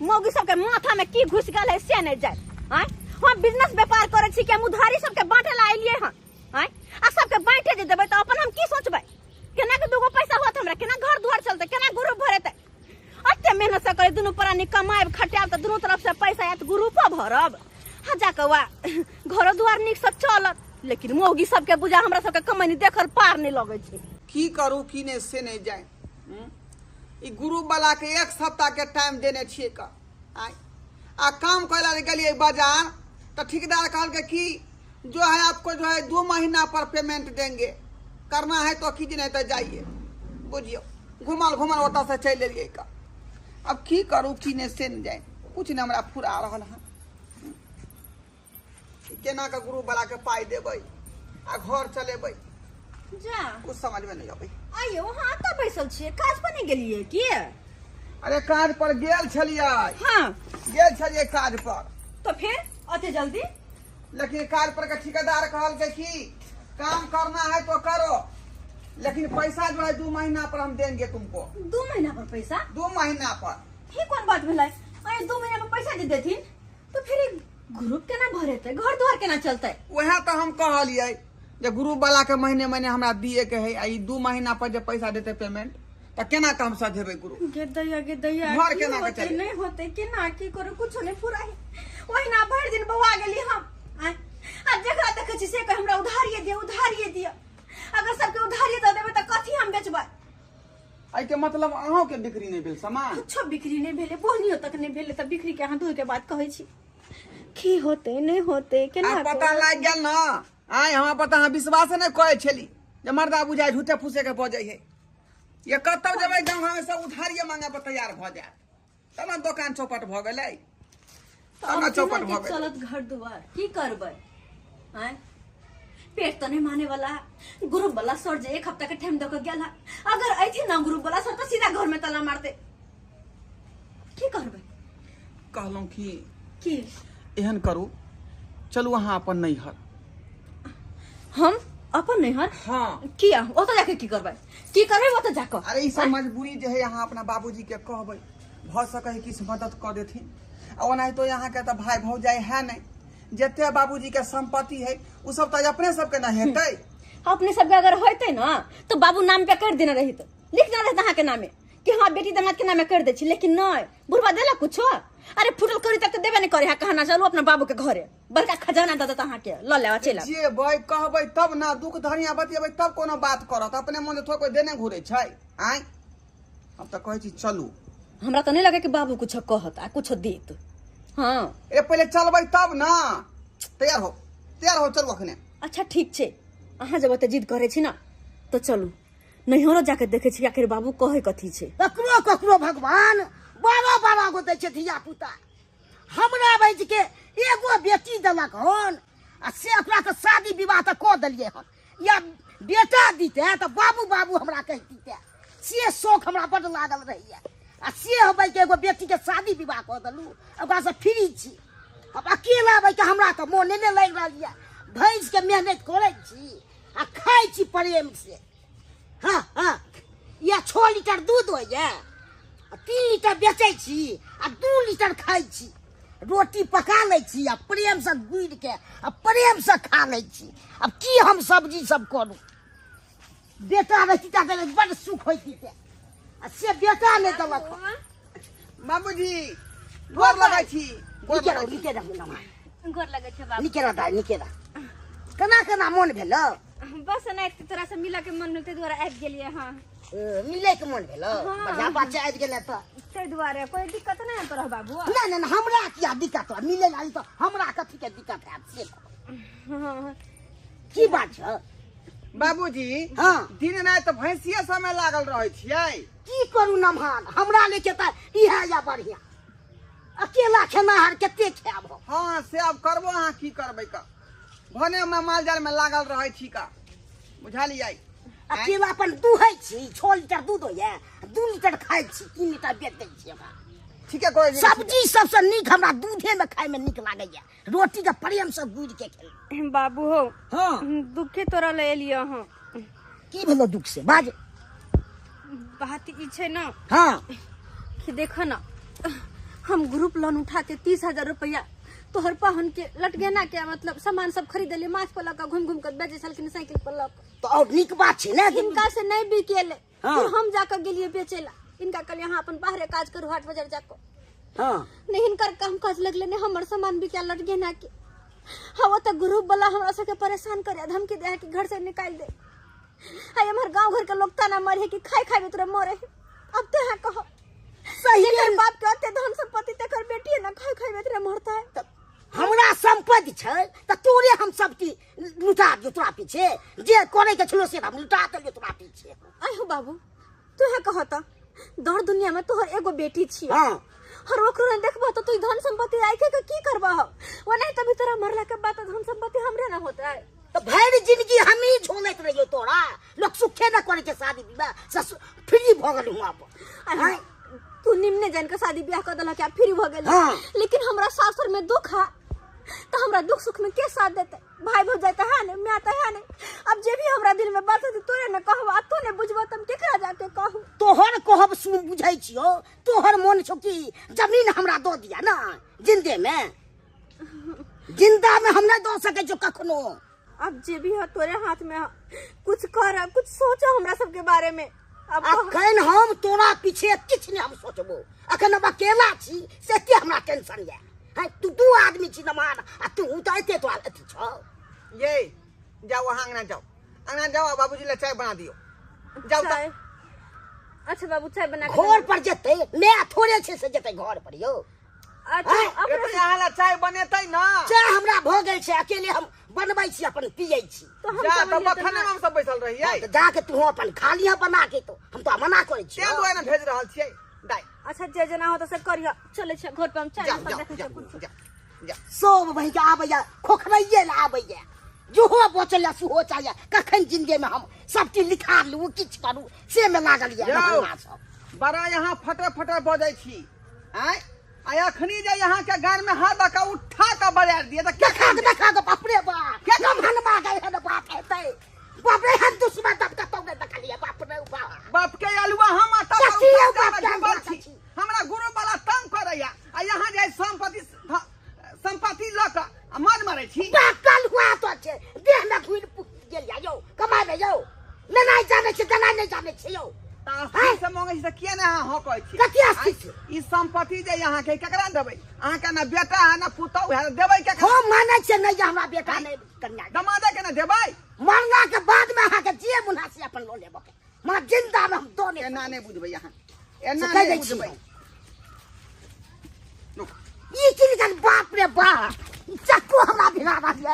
मौगी सबके माथा में की घुसि गेल है से नहि जाय। आँय हम बिजनेस व्यापार करै छी कि हम उधारी सबके बाँटे ला एलियै हन? आँय आ सबके बाँटे जे देबै तऽ अपन हम की सोचबै? केना के 2 गो पैसा होत हमरा, केना घर दुआर चलतै, केना ग्रुप भरेतै? एते मेहनत से करै दुनू प्राणी कमायब खटायब तऽ दुनू तरफ से पैसा आयत, ग्रुपो भरब, हाँ जाके वा घरो दुआर नीक से चलत। लेकिन मौगी सबके बुझा हमरा सबके कमैनी देखल पार नहीं लगै छै। की करू की नहि से नहि जाय। ई ग्रुप वाला के 1 सप्ताह के टाइम देने छियै क आय। आ काम करे ला गेलियै बाजार तऽ ठेकेदार कहलकै कि जो है आपको जो है 2 महीना पर पेमेंट देंगे, करना है तो कीजिए नहीं तो जाइए। बुझियौ घुमल घुमल ओतऽ से चलि एलियै क। अब की करू की नहि से नहि जाय, कुछ नहि हमरा फुरा रहल हन। केना के ग्रुप वाला के पाइ देबै आ घर चलेबै, जा कुछ समझ में नहीं अबै। आइयो अहाँ एतऽ बैसल छियै, काज पर नहि गेलियै की? अरे काज पर गेल छलियै। हाँ गेल छलियै काज पर। तो फिर अते जल्दी? लेकिन काज पर के ठेकेदार कहलकै कि काम करना है तो करो, लेकिन पैसा जो है 2 महीना पर हम देंगे तुमको। 2 महीना पर पैसा? 2 महीना पर। ही कोन बात भेलै? अरे 2 महीना पर पैसा जे देथिन तो फिर ग्रुप केना भरेतै, घर दुआर केना चलतै? वएह तऽ हम कहलियै जे ग्रुप वाला के महीने महीने हमरा दिए के है, आ ई 2 महीना पर जे पैसा देतै पेमेंट तऽ केना के हम सधेबै ग्रुप? गे दैया गे दैया, घर की केना के होतै, चलेबै? नहि होतै, केना की करू, कुछो नहि फुराइ। ओहिना भरि दिन बौआ गेली हम। आँय, आ जकरा देखै छी से कहै हमरा उधारिये दिअ उधारिये दिअ। अगर सबके उधारिये दऽ देबै तऽ कथी हम बेचबै? एहिके मतलब अहूँके बिक्री नहि भेल सामान? कुछो बिक्री नहि भेलै, बोहनियो तक नहि भेलै, तऽ बिक्री के अहाँ दूर के बात कहै छी। की होतै नहि होतै केना आ पता करू? लागि गेल ने? आँय हमरा पर तऽ अहाँ विश्वास नहि करै छली जे मर्दा बुझाइ झूठे फूसे के बजै है। ये कतौ जेबै गाँव घरमे सब उधारिये मांगे पर तैयार भऽ जायत, तब ने दोकान चौपट भऽ गेलै, तऽ तब ने आब चौपट केना भऽ के गेलै। चलत घर दुआर, की करबै? आँय पेट तो नहीं माने वाला। ग्रुप वाला सर जे एक हफ्ता के टाइम दऽ के गेल, अगर ऐथी ना ग्रुप वाला सर तो सीधा घर में ताला मारते। की करबै? कहलहुँ कि की एहन करू, चलू अहाँ अपन नैहर। हम अपन नैहर? हाँ। किया ओतऽ जाके की करबै? की करबै ओतऽ जाके? अरे ई सब मजबूरी जे है अहाँ अपना बाबूजी के कहबै, भऽ सकै है किछु मदद कऽ देथिन। आ ओनाहितो अहाँके तऽ भाय भौजाइ है नहीं, जते बाबूजी के संपत्ति है उ सब तऽ अपने सबके न हेतै। अपने सबके अगर होइतै न तो बाबू नाम पे कर देने रहित, लिख देने रहित अहाँके नामे कि हाँ बेटी दामाद के नामे कर दै छी, लेकिन नहीं बुढ़वा देलक कुछो। अरे फुटल करी तक तऽ देबे नहीं करे है, कहना चलू अपना बाबू के घरे, बड़का खजाना दऽ देत अहाँके, लऽ लेबा चलि आबू। जेबै कहबै तब ना, दुख धनिया बतियेबै तब कोनो बात करत, अपने मन थोड़ा कोई देने घुरे छै। आँय हम तऽ कहै छी चलू। हमरा तऽ नहीं लगे कि बाबू कुछो कहत आ कुछो देत। हाँ ए पहिले चलबै तब ना, तैयार हो, तैयार हो चलू अखने। अच्छा ठीक छै, अहाँ जब ओते जिद करै छी ना तऽ चलू नैहरो जाके देखै छी आखिर बाबू कहै कथी छै। ककरो ककरो भगवान बारह बारह गो दै छै धिया पुता, हमरा बैठ के एगो बेटी देलक हन आ से ओकरा तऽ शादी विवाह तऽ कऽ देलियै हन, या बेटा दिते तऽ बाबू बाबू हमरा कहि दिते, से शौक हमरा बड्ड लागल रहैया। आ से हम के एगो बेटी के शादी विवाह कऽ देलहुँ, ओकरासँ फ्री छी। अब अकेला बैठ के हमरा तऽ मोने नहि लागि रहल यऽ, भैंस के मेहनत करै छी आ खाइ छी प्रेम से। हाँ हाँ, या 6 लीटर दूध होइए, 3 लीटर बेचै छी आ 2 लीटर खाइ छी, रोटी पका लै छी आ प्रेमसँ गुड़ि के आ प्रेमसँ खा लै छी। आब की हम सब्जी सब करू? बेटा रहितै तऽ बड्ड सुख होइतै, आ से बेटा नहि देलक। बाबूजी गोर लगै छी। नीके रहू, नीके रहू नमा। गोर लगै छै बाबू। नीके रह दाइ, नीके रह। केना केना मोन भेल? बस एना तोरा से मिलऽ के मन भेल ताहि दुआरे आबि गेलियै। हाँ मिलै के मन भेल, बढ़िया बात छै, आबि गेलै तऽ ताहि दुआरे कोई दिक्कत नहि तोरा बाबू? नहि नहि, हमरा किया दिक्कत, मिलै लागी तऽ हमरा कथी के दिक्कत हैत से? की बात छै बाबूजी? हाँ दिन राति तऽ भैंसिये सबमे लागल रहै छियै। की करू नमहान, हमरा लेके तऽ इएह या बढ़िया, अकेला खेनाहार कते खायब हम। हाँ से आब करबो अहाँ, की करबै का, भने मे माल जाल में लागल रहै छी का, बुझलियै? अकेला अपन दूहै छी, 6 लीटर दूध होइए, 2 लीटर खाइ छी, 3 लीटर बेच दै छी हमरा। ठीके कहै छी। सब्जी सबसँ नीक हमरा दूधे में खाय में नीक लागैया, रोटी के प्रेम से गुड़ि के खेलहुँ। बाबू हो, हाँ दुखे तोरा ले एलियै हँ। की भेलो दुख से बाज? बात ई छै ना, हाँ कि देखो ना हम ग्रुप लोन उठा के 30,000 रुपया तोहर पहन के लटगेना के मतलब सामान सब खरीद लिए, माथ पर लऽ के घूम घूम के बेचै छलखिन साइकिल पर लऽ के। तो और नीक बात छै ना, इनका से नहीं बिकेले। हाँ। फिर हम जाकर गेलिए बेचेला, इनका कहलिए हाँ अपन बाहरे काज करू हाट बाजार जाकर। हाँ नहीं इनकर काम काज लगले नहीं, हमर सामान बिका लटगेना के। हाँ वो तो ग्रुप वाला हमरा सबके परेशान करे, धमकी दे कि घर से निकाल दे। हाय हमार गांव घर के लोग ताना मारे कि खाए खाए तोरा मरे। अब तो यहाँ कहो सही जेकर बाप के ओते धन संपत्ति तेकर बेटी है ना खाए खाए तोरा मरता है। हमरा संपत्ति छै तऽ तोरे हम सब चीज लुटा दियौ तोरा पीछे, जे करे के छलो से हम लुटा देलियौ तोरा पीछे। आइ हो बाबू तू यहाँ कहो तऽ दौड़ दुनिया में तोहर एगो बेटी छी। हाँ और ओकरो नहीं देखबो तो तू धन संपत्ति राखे के की करबा हो? वो नहीं तभी तोरा मरला के बाद धन संपत्ति हमरे ना होता है। तो भरि जिंदगी हम ही झोलैत रहियो तोरा, लोग सुखे न करे के शादी विवाह ससुर फ्री भऽ गेलहुँ अब। अरे तू निम्ने जान के शादी ब्याह कर देलक फ्री भऽ गेल। हाँ। लेकिन हमरा सासुर में दुख है तो हमरा दुख सुख में के साथ देते? भाई भौजाई तो है नहीं, माय तो है नहीं। अब जे भी हमरा दिल में बात होती तोरे न कहब, आ तू ने बुझबो त हम केकरा जाके कहू? तोहर कहब सुन बुझै छियो, तोहर मन छौ कि जमीन हमरा दऽ दिया ना जिंदे में, जिंदा में हम नहीं दऽ सकै छियो कखनो। अब जे भी है तोरे हाथ में है, कुछ कर, कुछ सोचो हमरा सबके बारे में। अब अखन हम तोरा पीछे किछु नहीं हम सोचबो, अखन हम अकेला छी से एते हमरा टेंशन ये। है तू 2 आदमी छी नमान आ तू तऽ एते तो अथी छौ। ये जाओ अहाँ अंगना जाओ, अंगना जाओ बाबूजी ला चाय बना दियो, जाओ। अच्छा बाबू चाय बना के घर पर जेतै, मैं थोड़े छै से जेतै घर पर यौ। अच्छा अहाँ ला चाय बनेतै ना? चाय हमरा भऽ गेल छै, अकेले हम बनबै छी अपन पियै छी। तो हम जा तऽ बखने हम सब बैसल रहियै, तऽ जाके तू अपन खा लिह बना के, तो हम तो मना करै छियै। तें दुआरे भेज रहल छियै दाइ। अच्छा जे जना हो तो से करिह, चलै छै घर पर हम चाय सब देखै छियै कुछ। जा सब बहिन के आबैया खोखरैये ला आबैया, जोहो बचल या सुहो चाहिए कखन जिंदगी में हम सब चीज लिखा लू किछु करू से में लागल या यौ। बड़ा यहाँ फटर फटर बजै छी आँय, आ अखनी जे यहाँ के गान में हाथ दऽ कऽ उठा कऽ बजा दिए तऽ देखा के देखा के बाप रे बाप के नमहनमा गए हन बाप हेतै बाप रे हम दुश्मन तब कतौ नहि देखलियै बाप रे बाप। बाप के अलुआ हम आता कथी यौ बाप के अलुआ छी कथी? हमरा गुरु वाला तंग करैया आ यहाँ जे संपत्ति संपत्ति लऽ कऽ आ मन मारै छी। पाकल हुआ तो छै देह में घुरि गेल या यौ कमाबे यौ लेनाइ जानै छै देनाइ नहि जानै छै यौ। तऽ अस्थिर से मंगै छी तऽ किया ने अहाँ हँ कहै छी? कथी अस्थिर से? ई संपत्ति जे यहाँ के केकरा देबै? अहाँ के ना बेटा है ना पुतहु है, देबै केकरा? हम मानै छियै नहि जे हमरा बेटा नहि कन्या। दमादे के ना देबै? मरला के बाद में अहाँ के जे मुना से अपन लऽ लेबऽ के माँ जिंदा में हम दऽ नहि एना नहि बुझबै अहाँ, एना से कहि नहि दै छी बुझबै। हम। ई चिलकन बाप रे बाप ई चक्कू हमरा भिड़ा रहल ये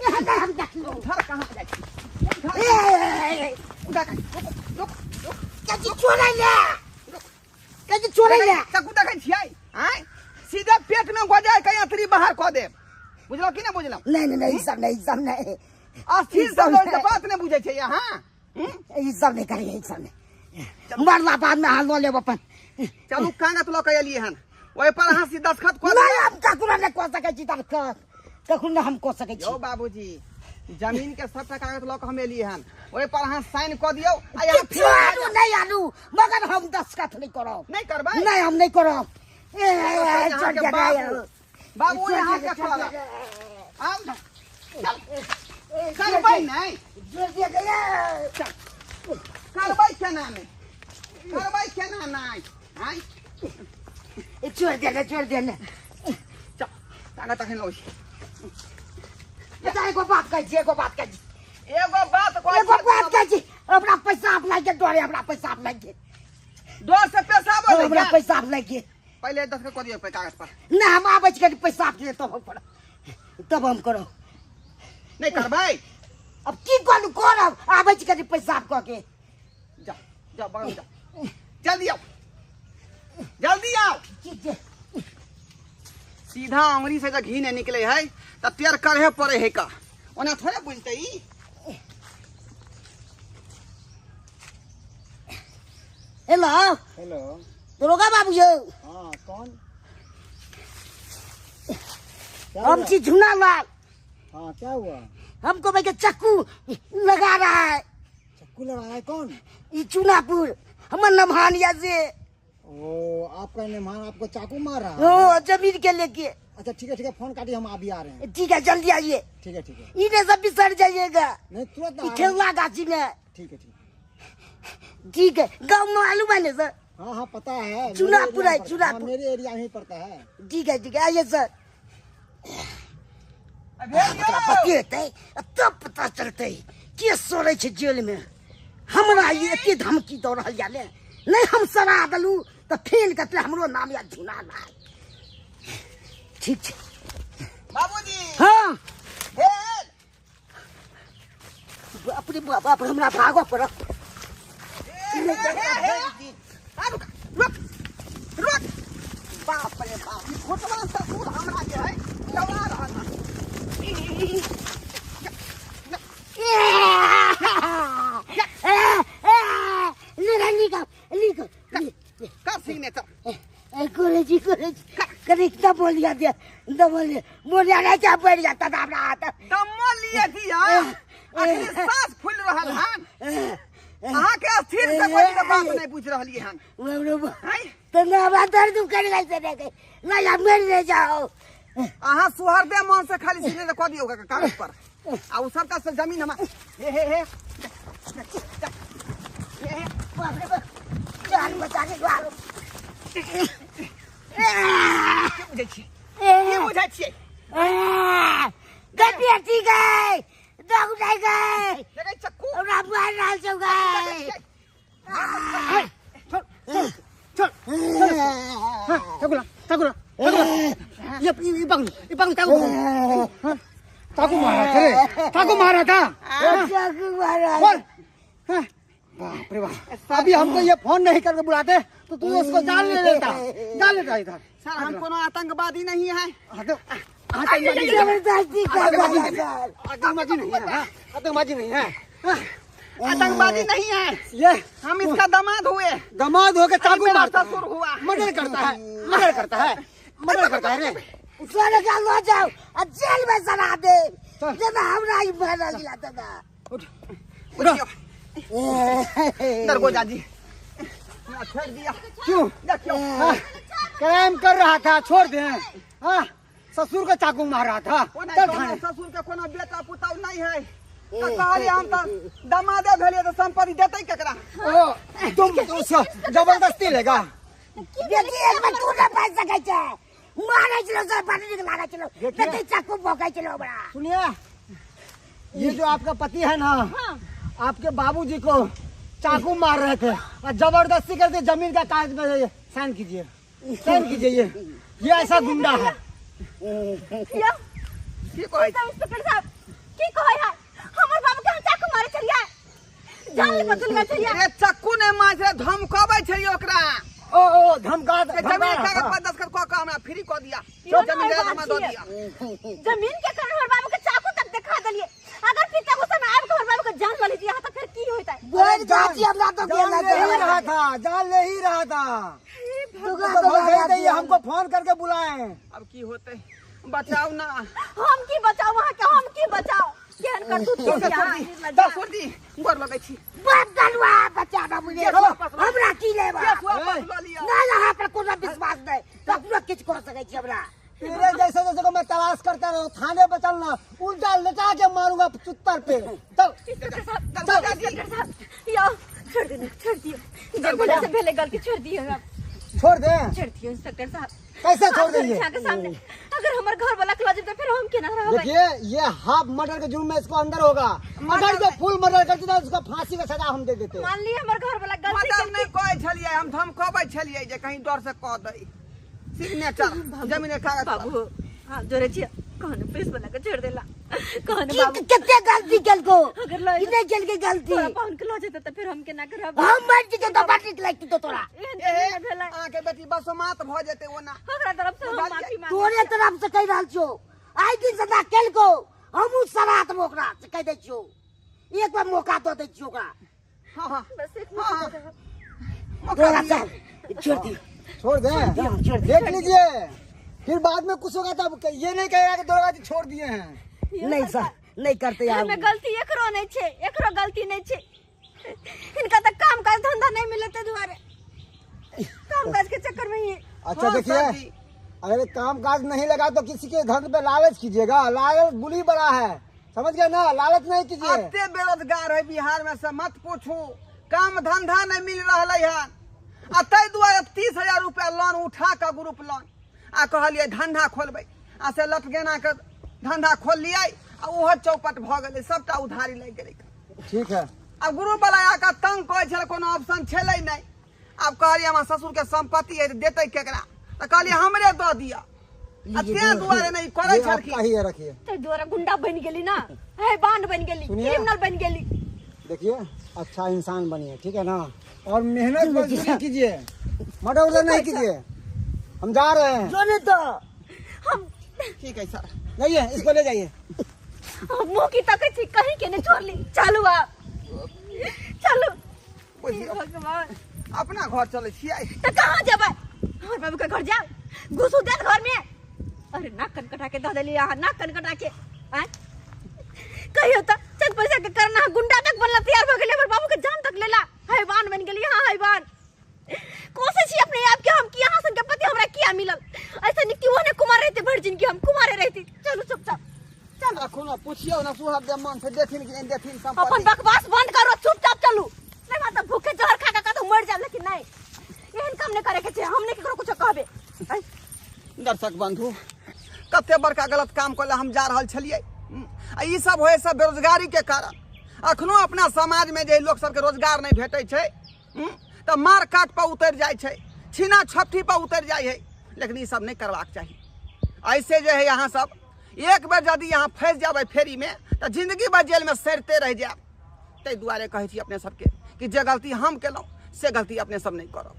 एहन नहि हम देखलहुँ। उधर कहाँ जाइ छी? उधर ए, ए, ए, उधर कहाँ? रुक, रुक, रुक। कथी चोरै ले कथी चोरै ले चक्कू देखै छियै आँय? सीधे पेट में गोजाय के अतरी बाहर कऽ देब, बुझलौ कि नहि बुझलौ? नहीं नहीं नहीं ई सब नहीं ई सब नहीं अस्थिर ई से सब लोग नहीं। बात नहि बुझै छै अहाँ। ई सब नहीं करिए ई सब नहीं मरला बाद में अहाँ लऽ लेब अपन। चलू कागज लऽ कऽ एलियै हन ओहि पर अहाँ से दस्तखत कऽ नहीं दियौ। हम ककरो नहि कऽ सकै छी दस्तखत ककरो नहि हम कऽ सकै छी। यौ बाबूजी जमीन के सबटा कागज लऽ कऽ हम एलियै हन ओहि पर अहाँ साइन कऽ दियौ आ यहाँ किछु आनू नहि आनू मगर हम दस्तखत नहि करब। नहि करबै? नहीं हम नहीं करब। ए, ए, ए, अहाँके चढ़ बाबू गेलै। बाबू यहाँ के करब। आउ ने। चल। करबै नहि करबै केना नहि करबै केना नहि आँय? छोड़ देने छोड़ देने। चल कागज तखन लऽ छी। अच्छा एगो बात कहै छी एगो बात कहै छी एगो बात कहै एगो छी, बात कहै छी हमरा पेशाब लागि गेल डरे हमरा पेशाब लागि गेल। डर से पेशाब होय हमरा गेल? पेशाब लागि गेल। पहिले दस्तखत कऽ दियौ कागज पर। नहि हम आबै छी कनि पेशाब के तब हम करब तब हम करब। नहि करबै? अब की करू करब आबै छी कनि पेशाब कऽ के। जाओ जाओ बगल में जाओ जल्दी आओ जल्दी आओ। ठीक छै। सीधा अंगुरी से जब घी नहीं निकले है तब तेर करे पड़े है का ओना थोड़े बुझते ई। हेलो हेलो दरोगा बाबू यौ। हाँ कौन? हम छी झुना लाल। हाँ क्या हुआ? हमको भाई के चक्कू लगा रहा है। चक्कू लगा रहा है कौन? ई चुनापुर हमर नमहानिया से। ओ आपका नमहान आपको चाकू मार रहा है? ओ जमीन के लेके। अच्छा ठीक है ठीक है फोन काटिए हम अभी आ रहे हैं। ठीक है जल्दी आइए। ठीक है ठीक है। इन्हें सब बिसर जाइएगा। नहीं तुरंत आ ई रहे हैं। खेलवा गाछी में। ठीक है ठीक है ठीक है गाँव में मालूम है ना सर? हाँ हाँ पता है। चुनापुर है, मेरे एरिया में पड़ता है। चुनापुर। हाँ, मेरे एरिया में ही पड़ता है। ठीक है आइए सर। ओकरा बतेतै तब पता चलतै के सड़ै छै जेल में। हमरा ई एते धमकी दऽ रहल या ने नहीं हम सड़ा देलू तऽ फेन कतले हमरो नाम या झुना लाल। ठीक छै बाबूजी। हाँ हे बाप रे बाप बाप हमरा भागऽ पड़त। रुक रुक रुक बाप रे बाप ई फोटवा ससुर हमरा जे है दौड़ा रहल हन। कर सिग्नेचर। करेजी करेजी कनी दबोलिया दे दबोलिया बोलिया नहीं क्या बढ़ जाता था हमरा हाथ। दमोलिया दिया अखनी सांस फूल रहल हन। अहाँ के अस्थिर से कोई के बात नहीं पूछ रहलिए हन। तो ना हमरा दर्द कर गई से नहीं नहीं हम मर नहीं जाओ। अहाँ सुहरदे मन से खाली सिग्नेचर कऽ दियौ कागज पर आ उ सबटा से जमीन हमरा हे हे हे हे हे बाप रे बाप जान बचा के द्वार। की बुझै छियै की बुझै छियै? गपिया गए दग उठाइ गए देखै चक्कू हमरा मार रहल छौ गए। चल चल हाँ चाकू ला चाकू ला ये ये पकड़ ये पकड़ चाकू। हाँ चाकू मारा था रे चाकू मारा था चाकू मारा। बोल। हाँ बाप रे बाप अभी हमको ये फोन नहीं करके बुलाते तो तू उसको जान ले लेता जान लेता इधर। सर हम कोनो आतंकवादी नहीं है। हाँ तो आतंकवादी जबरदस्ती कर रहा सर। आतंकवादी नहीं है, आतंकवादी नहीं है, आतंकवादी नहीं है ये। हम इसका दामाद हुए। दामाद होके चाकू मारता ससुर हुआ। मर्डर करता है, मर्डर करता है, मर्डर करता है रे। उठा के लो जाओ आ जेल में सड़ा दे। जेना हमरा ई भरल गिला दादा। उठ उठो। दरगोजा जी छोड़ दिया। क्यों देखियो क्राइम कर रहा था, छोड़ दे। हाँ ससुर का चाकू मार रहा था। चल थाने। ससुर के कोनो बेटा पुतौ नहीं है तो कहलिए हम तो दमादे भेलिए तो संपत्ति देते केकरा। ओ तुम जबरदस्ती लेगा। बेटी एक में तू ना पाइ सकै छै। मारै छलो सर, बड़ नीक लागै छलो। बेटी चाकू भोकै छलो हमरा। सुनिए, ये जो आपका पति है ना, आपके बाबूजी को चाकू मार रहे थे और जबरदस्ती करते जमीन का कागज में साइन कीजिए, साइन कीजिए। ये ऐसा गुंडा है। की कहै इंस्पेक्टर साहब की कहै है? हमर बाबू के हम चाकू मारे छलियै, जान ले बदल गेल छलियै। ए चाकू नै मारे, धमकाबै छलियै ओकरा। ओ ओ धमका, जमीन कागज पर दस्तखत क के हमरा फ्री क दिया। जमीन हमरा दऽ दिया। जमीन के कारण हमर बाबू के चाकू तक देखा देलियै। अगर पिता गुस्सा में आबि के हमर बाबू के जान ल लीतियै त फिर की होइतै? बोल चाची हमरा तो जान ले ही रहा था, जान ले ही रहा था। हमको फोन करके बुलाए। अब की होते? बचाओ ना। हम की बचाओ वहां के, हम की बचाओ? केहन कर तू दस दी गोर लगै छी। बदलवा बचाना मुझे, हमरा की लेबा? ना यहाँ पर कोनो विश्वास नहीं, ककरो किछु कर सकै छी हमरा। तेरे जैसे जैसे को मैं तलाश करता रहूं, थाने पे चलना, उल्टा लटा के मारूंगा चुत्तर पे। चल चल यो छोड़ देना, छोड़ दियो। जे बोले से भेले गलती, छोड़ दियो। छोड़ दे, छोड़ दियो इंस्पेक्टर साहब। कैसे छोड़ देंगे? के सामने अगर हमारे घर वाला के लजे तो फिर हम केना रहबै? देखिए ये हाफ मर्डर के जुर्म में इसको अंदर होगा। अगर जो फुल मर्डर करती तो उसको फांसी का सजा हम दे देते। मान ली हमर घर वाला गलती मर्डर नहीं कहै छलियै, हम धमकबै छलियै जे कहीं डर से कह दै सिग्नेचर जमीन के कागज। बाबू हां जोरे छी कहने पुलिस वाला के छोड़ देला। कहने बाबू कते गलती केलको? अगर लय किने केलके गलती? तोरा पाहुन के लऽ जेतै त फिर हम केना करब? हम मर जेतै त बड़ नीक लगतै तो तोरा। एहन भेलै अहाँ के बेटी बसमात भ जेतै ओना। हमरा तरफ से हम माफी मांगै। तोरे तरफ से कहि रहल छियौ, आइ दिन से ना केलको हमहू सरात में ओकरा से कहि दै छियौ। एक बार मौका दऽ दै छियौ ओकरा। हां हां बस एक मौका दे। तोरा चल छोड़ दी, छोड़ दे, देख लीजिए फिर बाद में कुछ होगा तब ये नहीं कहेगा कि दरोगा जी छोड़ दिए हैं। नहीं सर नहीं करते यार। हमें गलती एकरो नहीं छे, एकरो गलती नहीं छे। इनका तो काम काज धंधा नहीं मिले ते दुआरे काम काज के चक्कर में ही। अच्छा देखिए, अगर काम काज नहीं लगा तो किसी के धन पे लालच कीजिएगा। लालच बुरी बड़ा है, समझ गए ना? लालच नहीं कीजिए। अते बेरोजगार है बिहार में से मत पूछू, काम धंधा नहीं मिल रहा है। आ तै दुआरे 30,000 रुपया लोन उठा के ग्रुप लोन आ कहलिए धंधा खोलबै, आ से लटगेना के धंधा खोल लियै आ ओहो चौपट भऽ गेलै, सबटा उधारी लागि गेलै। ठीक है। आ ग्रुप वाला आके तंग करै छलै, कोनो ऑप्शन छलै नहि। आब कहलिए हमर ससुर के संपत्ति है देतै केकरा, तऽ कहलिए हमरे दऽ दिअ। आ तें दुआरे नहि करै छलखिन। रखिए तै दुआरे गुंडा बनि गेली ना, हैवान बनि गेली, क्रिमिनल बनि गेली। देखिए अच्छा इंसान बनिए, ठीक है ना? और मेहनत मजदूरी कीजिए, मर्डर उर्डर नहीं कीजिए। हम जा रहे हैं। जो नहीं तो हम ठीक है सर, जाइए इसको ले जाइए। मुँह की तकै छी कहीं के नहीं छोड़ली। चलू आप चलू। भगवान अपना घर चलै छियै त कहाँ जेबै? हमर बाबू के घर जाओ, घुसू देत घर में। अरे नाक कन कटा के दऽ देलियै अहाँ, नाक कन कटा के। आँय कहियो त चंद पैसा के कारण अहाँ गुंडा तक बनला तैयार भऽ गेलियै, हमर बाबू के जान तक लेला। हैवान बनि गेलियै अहाँ, हैवान। कोशिश छी अपने आप के हम कि अहाँ सन के पति हमरा किया मिलल। ऐसे निकती ओहने कुमार रहते भरि जिनगी, हम कुमारे रहती। चलू चुपचाप चलू। अखनो पुछियौ ना सुहाग दे मन से देथिन कि नहीं देथिन अपन संपत्ति। बकवास बंद करो, चुपचाप चलू। नहीं माता भूखे जहर खा के कतौ मर जाब, लेकिन नहीं एहन काम नहीं करे के छै। हम नहीं केकरो कुछो कहबे। दर्शक बंधु, कते बड़का गलत काम कऽ हम जा रहल छलियै। आ ई सब होय सब बेरोजगारी के कारण। अखनो अपना समाज में जे लोक सबके रोजगार नहीं भेटै छै तऽ मार काट पर उतरि जाइ छै, छीना छपटी पर उतरि जाइ है। लेकिन ई सब नहीं करबाक चाही। ऐसे जे है यहाँ सब एक बेर यदि यहाँ फँसि जाबै फेरी में तऽ जिंदगी भर जेल में सड़िते रहि जायब। ताहि दुआरे कहै छी अपने सबके कि जे गलती हम केलहुँ से गलती अपने सब नहीं करब।